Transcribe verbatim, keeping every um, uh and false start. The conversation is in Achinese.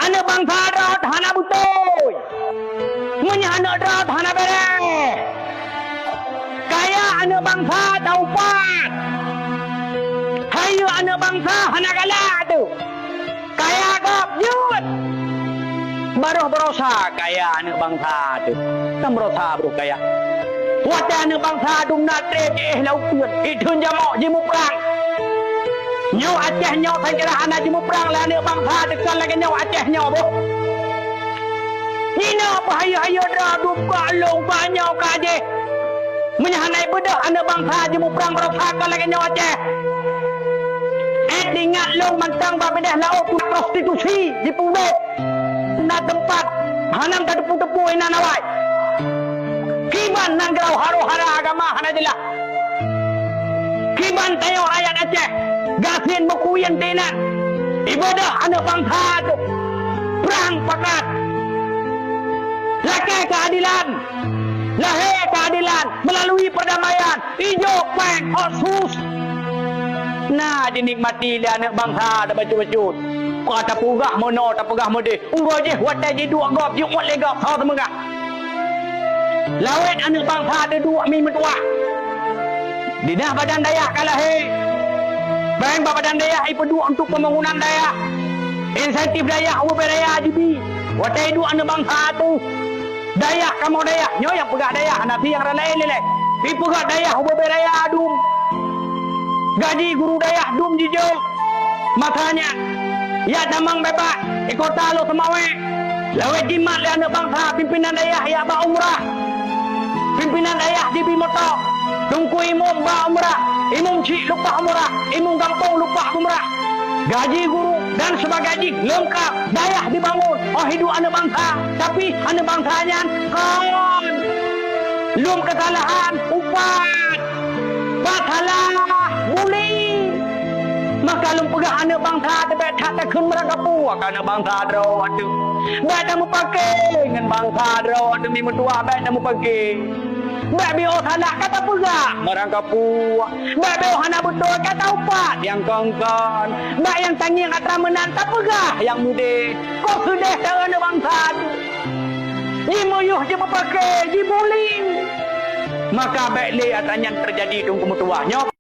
Aneuk bansa droe hana beutôi. Meunyoe aneuk droe hana bèrèh. Kaya aneuk bansa taupat. Hayeue aneuk bansa hana galak teuh. Kaya gob jeuet. Baroh barosa kaya aneuk bansa teuh. Kan barosa baroh kaya. Watèe aneuk bansa dum na trép jiéh lam uteuen, jitheun jamok jimuprang. Nyoe Aceh nyoe sangkira hana jimuprang lé aneuk bansa teuh kon lagèe nyoe Aceh nyoe boh. Jinoe peuhayeue-hayeue droe dum ka lôn ka nyoe ka jéh. Meunyoe hana beudôh aneuk bansa jimuprang barosa kon lagèe nyoe Aceh. Eh, ingat lôn mantong bak binéh laôt prostitusi jipeudeh. Na teumpat hana tateupeue-teupeue inan awai. Kiban nanggroe haro-hara agama hana jeulaih. Kiban tanyoe rakyat Aceh gasien meukuyeng teuh inan. Ibadah aneuk bansa teuh prang pakat. Lakèe keuadilan, lahé keuadilan meulalui peurdamaian. Ijok péng otsus. Na jinikmati lé aneuk bansa teuh bacut-bacut. Ka tapeugah meunoe tapeugah meudéh. Uroe jih watèe jiduek gob jiuet lé gob ho teumeugah. Lawét aneuk bansa teuh duek mi meutuah. Di na badan dayah ka lahé. Péng bak badan dayah ipeuduek untuk pembangunan dayah. Insentif dayah ubé dayah jibi. Watèe iduek aneuk bansa teuh. Dayah kamoe dayah, nyoe nyang peugah dayah, hana pih nyang rot laén lé. Ipeugah dayah ubé dayah dum. Gaji guru dayah dum jijok. Masa nyan, jak tamong beubaih, di kota Lhokseumawe. Lawét jimat lé aneuk bansa pimpinan dayah jak bak umrah. Pimpinan dayah jibi moto. Teungku imum bak umrah, imum chik leupah umrah, imum gampông leupah umrah. Gaji guru dan sebagainya jih leungkap dayah dibangun óh hidup aneuk bansa. Tapi aneuk bansa nyan kon lom keusalahan upat. Pat salah bully. Maka lôn peugah aneuk bansa teuh bèk that takheun meurangkapeue keu aneuk bansa droe teuh. Bèk tameupaké ngon bansa droe teuh mi meutuah bèk tameupaké. Bèk bioh salah ka tapeugah meurangkapeue. Bèk bioh hana beutôi ka taupat nyang kon-kon. Bèk nyang tangieng atra meunan tapeugah nyang meudéh. Kok seudeh teuh aneuk bansa teuh. Jimeuyueh jimeupaké jibully. Maka bèk lé atra nyan teujadi teungku meutuah nyoe.